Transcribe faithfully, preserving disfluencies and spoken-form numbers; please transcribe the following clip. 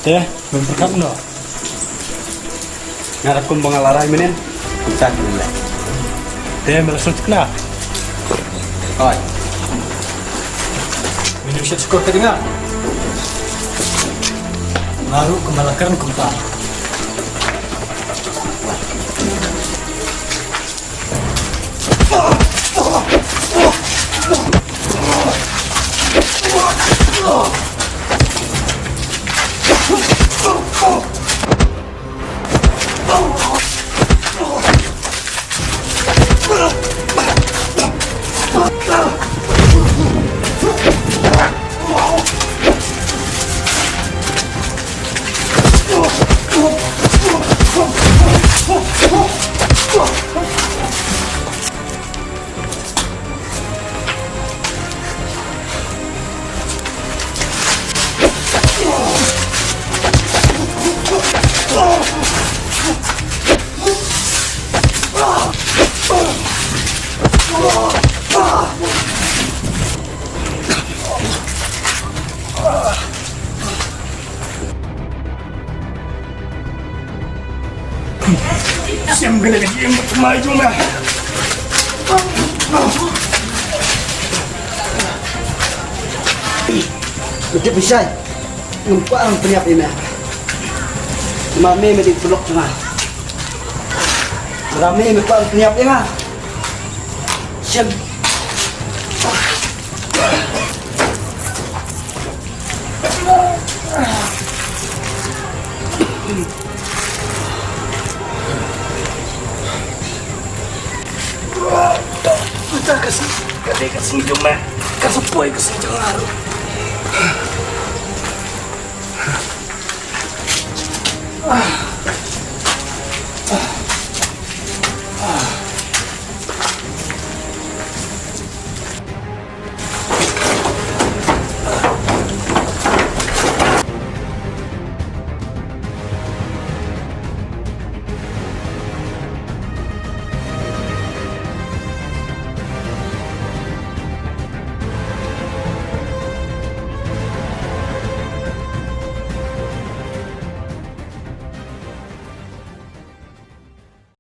Te, men pyrkhat noh. Nga ruh kumba nga la rai mynnin. Kumta ki mynnin. Te, men la sngewthuh na. Hoi. Men ym shah shkor ka ding nga. Nga ruh kumba la kren kumta. Siam kane ka jingmut ma jong me. Uti Bishai, ngam kwah ban pynïap ïa me. Ma me me dei paralok jong nga. Lada me me kwah ban pynïap ïa nga. Siam. Puta, ka sngi, ka dei ka sngi jong me. Ka sa poi ka sngi jong nga ruh.